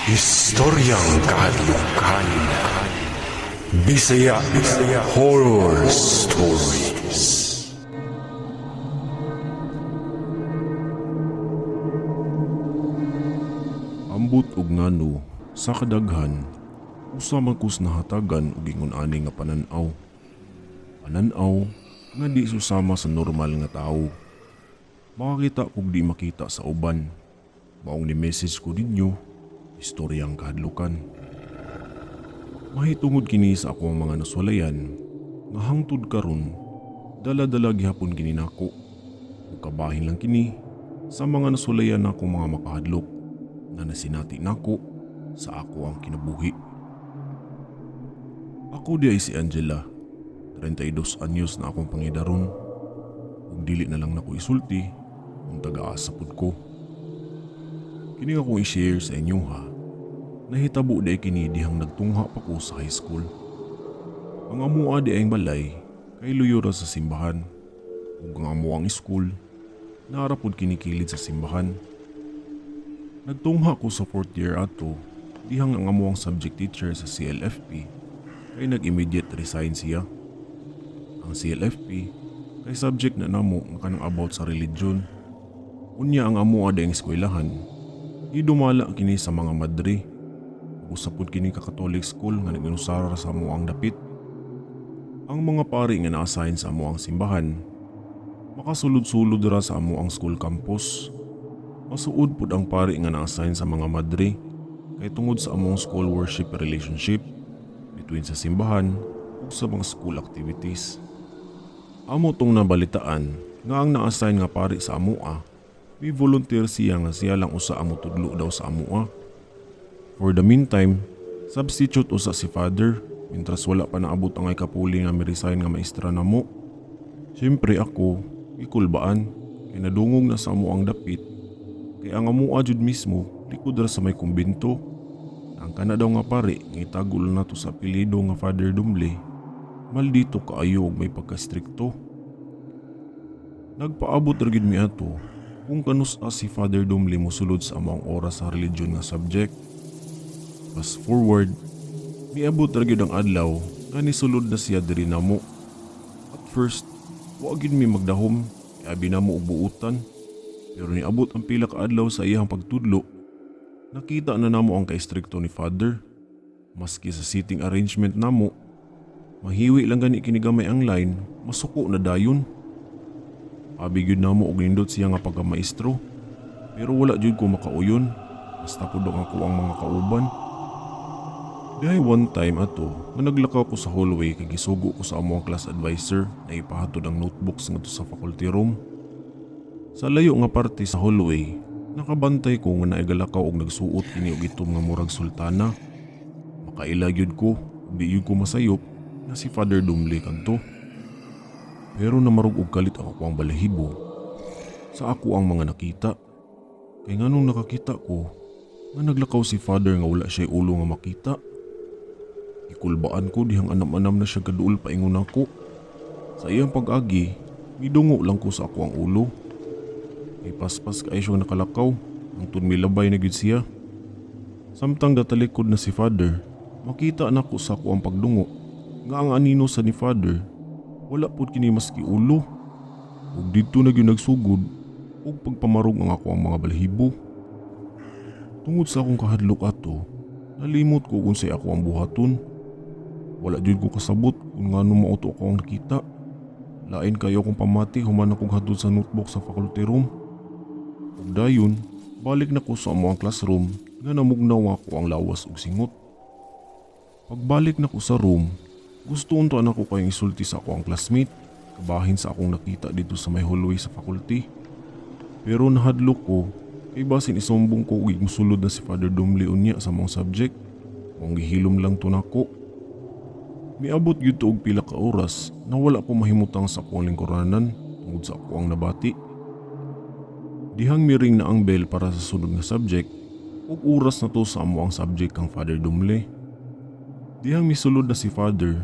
Istoryang Kahadlukan. Bisaya Horror Stories. Ambot og ngano sa kadaghan, usa man kus nahatagan og ingon ani nga panan-aw. Panan-aw nga di susama sa normal nga tawo. Makakita kog di makita sa uban. Maong ni message ko ninyo, istoryang kahadlukan. Mahitungod kini sa akong mga nasulayan nga hangtod karon dala-dala gihapon kini nako. Ug kabahin lang kini sa mga nasulayan nako mga makahadlok nga nasinati nako sa ako ang kinabuhi. Ako di ay si Angela, 32 anyos na akong pangidaron. Ug dili na lang nako isulti kung taga-asa pud ko. Kini akong i-share sa inyo ha. Nahitabo di ay kini dihang nagtungha pa ko sa high school. Ang amoa di ay balay kay luyo ra sa simbahan. Ug ang amoang school naara pud kinikilid sa simbahan. Nagtungha ko sa fourth year ato dihang ang amoang subject teacher sa CLFP kay nag-immediate resign siya. Ang CLFP kay subject na namo nga kanang about sa religion. Unya ang amoa di ang eskwelahan gidumala kini sa mga madre. Usa pud kini ka Catholic school nga nag-inusara sa amoang dapit. Ang mga pari nga na-assign sa amoang simbahan makasulod-sulod ra sa amoang school campus. Masuod pud ang pari nga na-assign sa mga madre kay tungod sa among school worship relationship between sa simbahan ug sa mga school activities. Amo tong nabalitaan nga ang na-assign nga pari sa amoa, may volunteer siya nga siya lang usa ang motudlo daw sa amoa. For the meantime, substitute usa si father mintras wala pa naabot ang ikapuli nga mi-resign nga maestra namo. Siyempre ako, gikulbaan kay nadungog na sa amo ang dapit kay ang amoa jud mismo likod ra sa may kumbinto. Ang kana daw nga pare nga itagol na to sa apelyido nga Father Dumle, maldito kaayo og may pagkastrikto. Nagpaabot ra gyud mi ato kung kanus-a si Father Dumle mosulod sa among oras sa religion nga subject. Fast forward, miabot ra gyud ang adlaw nga nisulod na siya diri namo. At first, wa gyud mi magdahom, kay abi namo og buutan. Pero niabot ang pila ka adlaw sa iyang pagtudlo, nakita na namo ang kaestrikto ni Father. Maski sa seating arrangement namo, mahiwi lang gani kini gamay ang line, masuko na dayon. Abi gyud namo og nindot siya nga pagkamaestro, pero wala jud ko makauyon, basta pud ang ako ang mga kauban. Dihay one time ato, nga naglakaw ko sa hallway kay gisugo ko sa among class advisor na ipahatod ang notebooks ngadto sa faculty room. Sa layo nga parte sa hallway, nakabantay ko nga naigalakaw og nagsuot kini og itom nga murag sultana. Makaila gyud ko, ug di gyud ko masayop na si Father Dumle kadto. Pero namarog og kalit ako ang balahibo sa ako ang mga nakita. Kay nganong nakakita ko nga naglakaw si Father nga wala siya ulo nga makita. Ikulbaan ko dihang anam-anam na siya kaduol paingon nako. Sa iyang pag-agi, midungo lang ko sa ako ang ulo. May paspas kay siya nakalakaw, hangtod milabay na gyud siya. Samtang gatalikod na si Father, makita nako sa ako ang pagdungo nga ang anino sa ni Father wala pud kini maski ulo. Ug didto na gyud nagsugod ug pagpamarog ang ako ang mga balahibo. Tungod sa akong kahadlok ato, nalimot ko kung say ako ang buhaton. Wala jud ko kasabot kung ngano mao to ako ang nakita. Lain kayo akong pamati human akong hatod sa notebook sa faculty room. Ug dayon, balik na ko sa among classroom nga namugnaw ako ang lawas ug singot. Pagbalik na ko sa room, gusto unto na ko kayong isulti sa ako ang classmate, kabahin sa akong nakita dito sa may hallway sa faculty. Pero nahadlok ko, kay basin isumbong ko ug musulod na si Father Dumle unya sa mong subject. Mong gihilom lang to nako. Miabot gyud to og pila ka oras na wala ko mahimutang sa akong lingkuranan tungod sa ako ang nabati. Dihang miring na ang bell para sa sunod nga subject ug oras na to sa amo ang subject kang Father Dumle. Dihang misulod na si Father,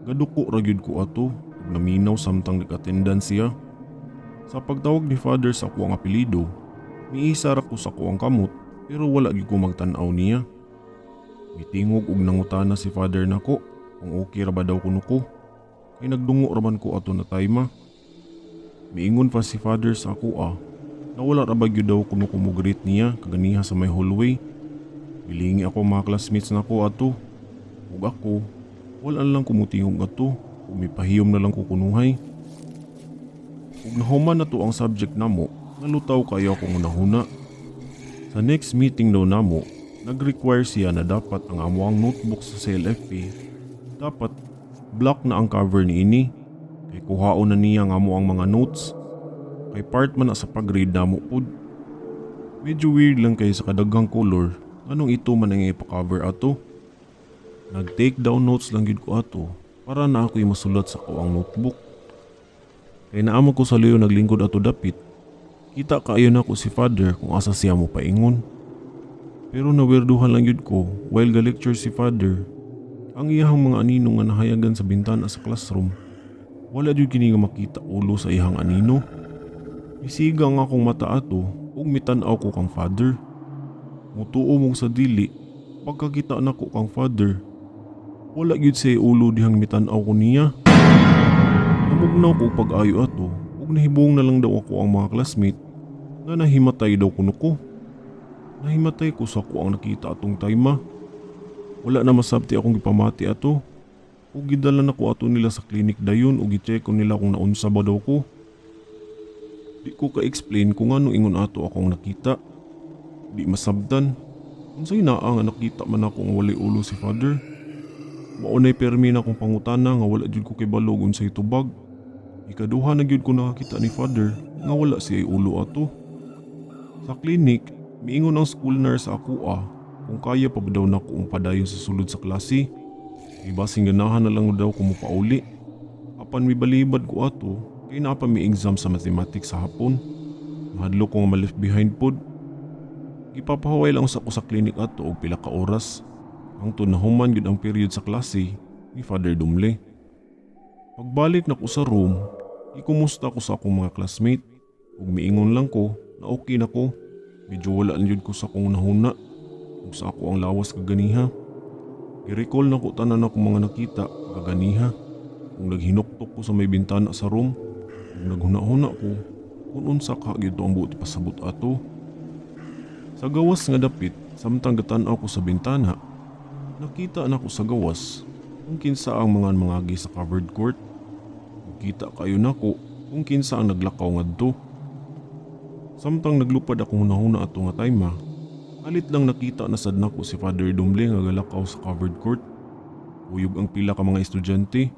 gaduko ra gyud ko ato ug naminaw samtang nag-attendan siya. Sa pagtawag ni Father sa ako ang apelyido, miisa ra ko sa ako ang kamot pero wala gyud ko magtan-aw niya. Mitingog og nangutana si Father nako kung okay ra ba daw kuno ko. Kay nagdungo ra man ko ato na time. Miingon pa si Father sa ako na wala ra ba gyud daw kuno ko mo-greet niya kaganiha sa may hallway. Milingi ako mga classmates nako ato. Ug ako, wala lang ko mutingog ato ug mipahiyom na lang ko kunuhay. Ug nahuman na to ang subject namo, nalutaw kayo akong hunahuna. Sa next meeting daw namo, nag-require siya na dapat ang amoang notebook sa CLFP, dapat black na ang cover niini. Kay kuhaon na niya ang amoang mga notes. Kay part man na sa pag-grade namo pud. Medyo weird lang kay sa kadaghang color, anong ito man ang ipa-cover ato. Nag-take down notes lang gyud ko ato para na ako'y masulat sa akoang notebook. Kay naa man ko sa luyo naglingkod ato dapit, kita kaayo nako si Father kung asa siya mo paingon. Pero nawirduhan lang gyud ko while ga-lecture si Father. Ang iyahang mga anino nga nahayagan sa bintana sa classroom, wala jud kini nga makita ulo sa iyahang anino. Misiga ang akong mata ato ug mitan-aw ko kang Father. Mutuo mong sa dili, pagkakita nako kang Father, wala gyud siya ulo dihang mitan-aw ko niya. Namugnaw ko pag-ayo ato ug nahibong na lang daw ako ang mga classmate nga nahimatay daw kuno ko. Nahimatay ko sa ako ang nakita atong time. Wala na masabti akong gipamati ato. Ug gidala na ko ato nila sa clinic dayon ug gi-check ko nila kung naunsa ba daw ko. Di ko ka-explain kung ano ingon ato akong nakita. Di masabtan. Unsay naa nga nakita man ako nga walay ulo si Father. Mao nay permi na akong pangutana nga wala jud ko kibalo og unsay tubag. Ikaduha na gyud ko nakakita ni Father nga wala siya ulo ato. Sa clinic, miingon ang school nurse sa ako kung kaya pa ba daw nako ang padayon sa sulod sa klase. Ibasing ganahan na lang daw ko mopauli. Apan mibalibad ko ato kay naa pa mi exam sa mathematics sa hapon. Mahadlok ko nga ma-left behind pod. Gipapahuway lang sa ko sa clinic ato og pila ka oras. Hangtod nahuman gyud ang period sa klase ni Father Dumle. Pagbalik nako sa room, ikumusta ko sa akong mga classmate ug miingon lang ko na okay na ko. Medyo wala na jud ko sa akong nahuna ug sa ako ang lawas kaganiha. I-recall na ko tanan akong mga nakita kaganiha. Kung naghinuktok ko sa may bintana sa room, ug naghuna-huna ko kung unsa ka gyud ang buot ipasabot ato. Sa gawas nga dapit, samtang gatan-aw ko sa bintana, nakita nako sa gawas kung kinsa ang mga mangagi sa covered court. Ug kita kayo nako kung kinsa ang naglakaw ngadto. Samtang naglupad akong hunahuna ato nga time, alit lang nakita na sad nako si Father Dumle nga galakaw sa covered court. Kuyog ang pila ka mga estudyante.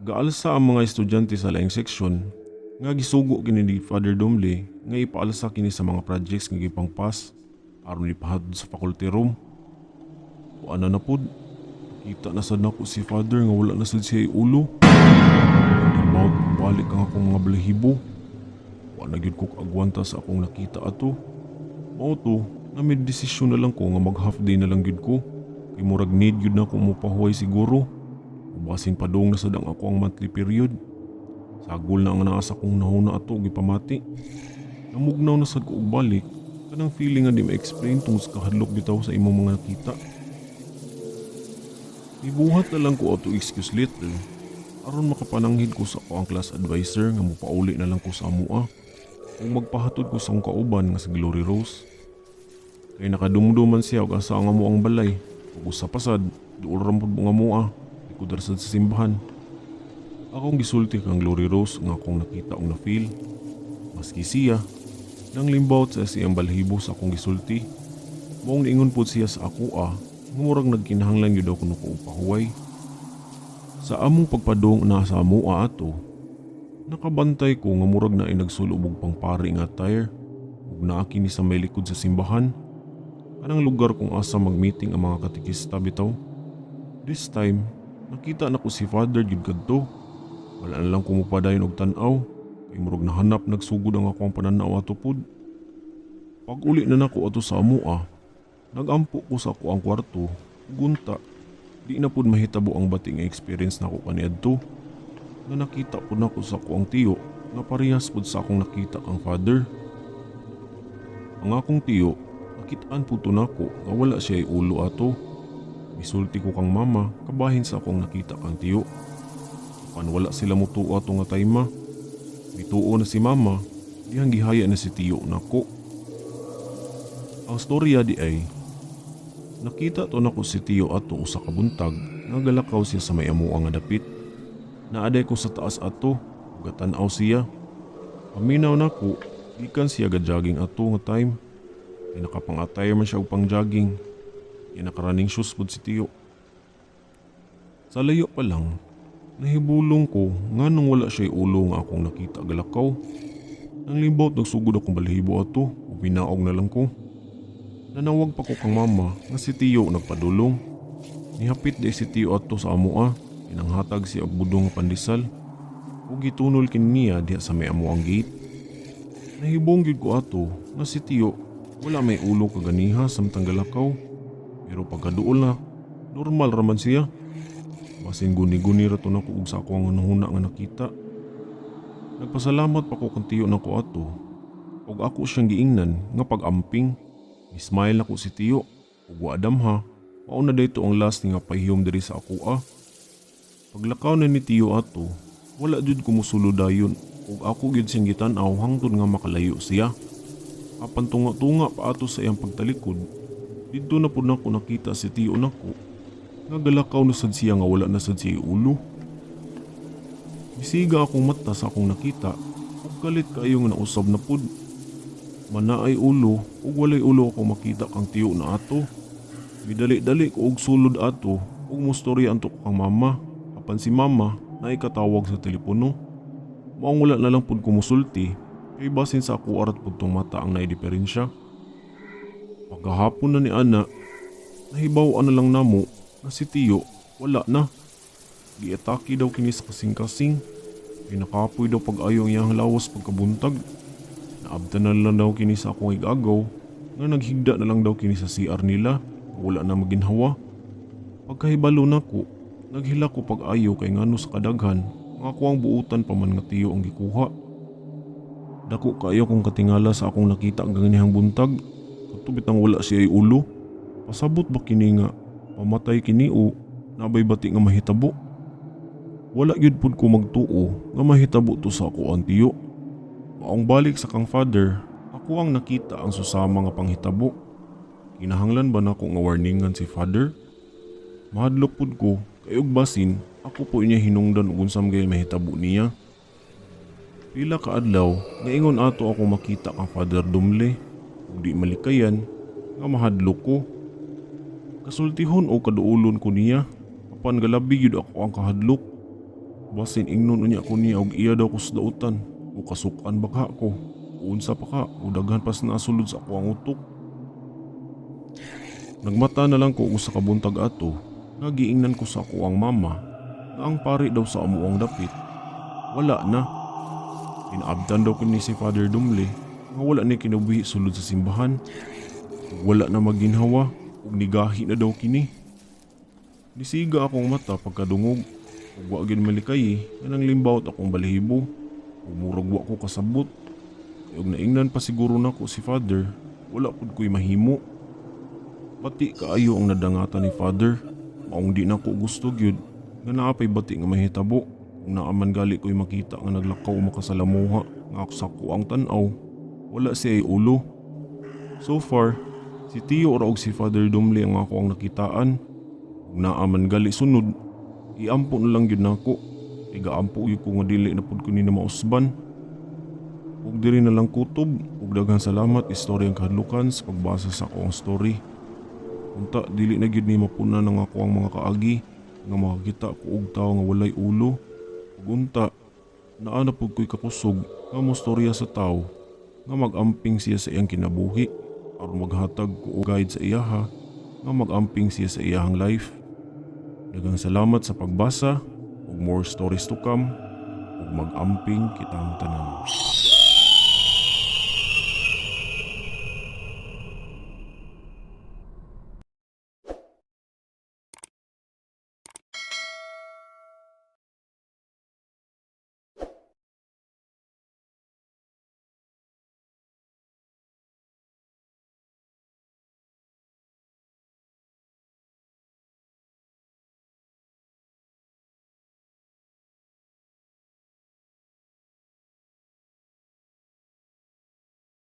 Gaalsa ang mga estudyante sa laing seksyon nga gisugo kini ni Father Dumle nga ipaalsa kini sa mga projects nga gipangpas aron ipahatod sa faculty room. Kuana na pod. Kita na sad nako si Father nga wala na sad siya ulo. About balik ang akong mga balahibo. Wa na gyud ko kaagwanta sa akong nakita ato. Mao to, na may desisyon na lang ko nga mag half day na lang gyud ko. Kay murag need gyud na ko mopahuway siguro. O basin padung na sad ang ako ang monthly period. Sagol na ang naa sa akong nahuna ato ug gipamati. Namugnaw na sad ko og balik kanang feeling nga di ma-explain tungod sa kahadlok bitaw sa imong mga nakita. Ibuhat na lang ko ato excuse letter aron makapananghid ko sa ako ang class advisor nga mopauli na lang ko sa amoa ug magpahatod ko sa akong kauban nga si Glory Rose. Kay nakadumduman siya og asa ang amo ang balay ug usa pa sad duol ra pud nga amoa likod ra sad sa simbahan. Akong gisulti kang Glory Rose nga akong nakita og na-feel. Maski siya, nang limbawt sa siyang balhibo sa akong gisulti. Maong niingon pod siya sa ako nga murag nagkinahanglan gyud daw kuno ko og pahuway. Sa among pagpadong na sa amoa ato, nakabantay ko nga murag naay nagsulob og pangpari nga attire ug naa kini sa may likod sa simbahan. Kanang lugar kung asa mag-meeting ang mga katekista bitaw. This time, nakita nako si Father gyud kadto. Wala na lang ko mopadayon og tan-aw kay murag nahanap nagsugod ang akong pananaw ato pod. Pag uli na nako ato sa amoa, nagampo ko sa ako ang kwarto, gunta, di na pud mahitabo ang bati nga experience nako kaniadto. Nga nakita pud nako sa ako ang tiyo nga parehas pud sa akong nakita kang Father. Ang akong tiyo, nakitaan pud to nako nga wala siya ulo ato. Misulti ko kang mama kabahin sa akong nakita kang tiyo. Apan wala sila mutuo ato nga time. Mituo na si mama, dihang gihaya na si tiyo nako. Ang storya di ay, nakita to nako si tiyo ato usa ka buntag nga galakaw siya sa may amuang nga dapit. Naaday ko sa taas ato, ug tan-aw siya. Paminaw nako, gikan siya ga-jogging ato nga time. Kay nakapang-attire man siya og pang-jogging. Kay naka-running shoes pud si tiyo. Sa layo pa lang, nahibulong ko nganong wala siya'y ulo nga akong nakita galakaw. Nang limbawt nagsugod akong balahibo ato ug minaog na lang ko. Nanawag pa ko kang mama nga si tiyo nagpadulong. Nihapit di si tiyo ato sa amoa, inanghatag siya og budong nga pandesal. Ug gitunol kini niya diha sa may amoang gate. Nahibong gyud ko ato nga si tiyo wala may ulo kaganiha samtang galakaw. Pero pagkaduol na, normal raman siya. Basin guni-guni ra to nako og sa ako ang hunahuna nga nakita. Nagpasalamat pa ko kang tiyo nako ato. Ug ako siyang giingnan nga pag-amping. Ni-smile nako si tiyo. Ug wa damha, mao na dito ang last nga pahiyom diri sa ako ah. Paglakaw na ni tiyo ato, wala jud ko mosulod dayon ug ako gyud siyang gitan-aw hangtod nga makalayo siya. Apan tunga-tunga pa ato sa iyang pagtalikod, didto na pud nako nakita si tiyo nako nga galakaw na sad siya nga wala na sad siya ulo. Bisiga akong mata sa akong nakita ug kalit kaayo nga nausab na pud. Manaay ulo ug walay ulo akong makita kang tiyo na ato. Midali-dali ko og sulod ato ug mostorya anto ko kang mama. Apan si mama naikatawag sa telepono. Maong wala na lang pud ko musulti kay basin sa ako arat pud tong mata ang naidiferensya. Pagkahapon na ni ana, nahibaw-an na lang namo na si tiyo wala na. Giatake daw kini sa kasing-kasing. Pinakapoy daw pag-ayo ang iyang lawas pagkabuntag. Naabtan na lang daw kini sa akong igagaw nga naghigda na lang daw kini sa CR nila, wala na maginhawa. Pagkahibalo nako, naghilak ko pag-ayo kay ngano sa kadaghan nga ako ang buutan pa man nga tiyo ang gikuha. Dako kaayo kong katingala sa akong nakita ang ganihang buntag. Kato bitang wala siya ay ulo. Pasabot ba kini nga pamatay kini o nabay bati nga mahitabo? Wala gyud pud ko magtuo nga mahitabo to sa ako ang tiyo. Maong balik sa kang father, ako ang nakita ang susama nga panghitabo. Kinahanglan ba nako nga warningan si father? Mahadlok pud ko kay og basin ako po niya hinungdan ug unsa man gayud mahitabo niya. Pila ka adlaw nga ingon ato ako makita kang Father Dumle ug di malikayan nga mahadlok ko. Kasultihon o kaduolon ko niya apan galabi gyud ako ang kahadlok. Basin ingnon unya ko niya og iya daw ko sa dautan o kasukan baka ko o unsa pa ka o daghan pas na sulod sa ako ang utok. Nagmata na lang ko og usa ka buntag ato nga giingnan ko sa ako ang mama nga ang pari daw sa amo ang dapit wala na. Inaabtan daw kini si Father Dumle nga wala ni kinabuhi sulod sa simbahan. Ug wala na maginhawa ug nigahi na daw kini. Nisiga akong mata pagkadungog ug wa gyud malikay nga nang limbawot akong balahibo ug murag wa ko kasabot. Kay og naingnan pa siguro nako si Father, wala pud ko'y mahimo. Bati kaayo ang nadangatan ni Father. Maong di nako gusto gyud nga naa pay bati nga mahitabo. Kung naa man gali ko'y makita nga naglakaw o makasalamuha nga sa ko ang tan-aw, wala siya ay ulo. So far, si Tio ra og si Father Dumle ang ako ang nakitaan. Ug naa man gali sunod, iampo na lang gyud nako. Igaampo gyud ko nga dili na pud ko ni na mausban. Ug diri na lang kutob ug daghang salamat, Istoryang Kahadlukan, sa pagbasa sa akong story. Unta dili na gyud ni mapuna ng ako ang mga kaagi nga makakita ko og tawo nga walay ulo. Ug unta naa na pud ko'y kakusog nga mostorya sa tawo nga mag-amping siya sa iyang kinabuhi aron maghatag ko og guide sa iyaha nga mag-amping siya sa iyahang life. Daghang salamat sa pagbasa ug more stories to come ug mag-amping kitang tanan.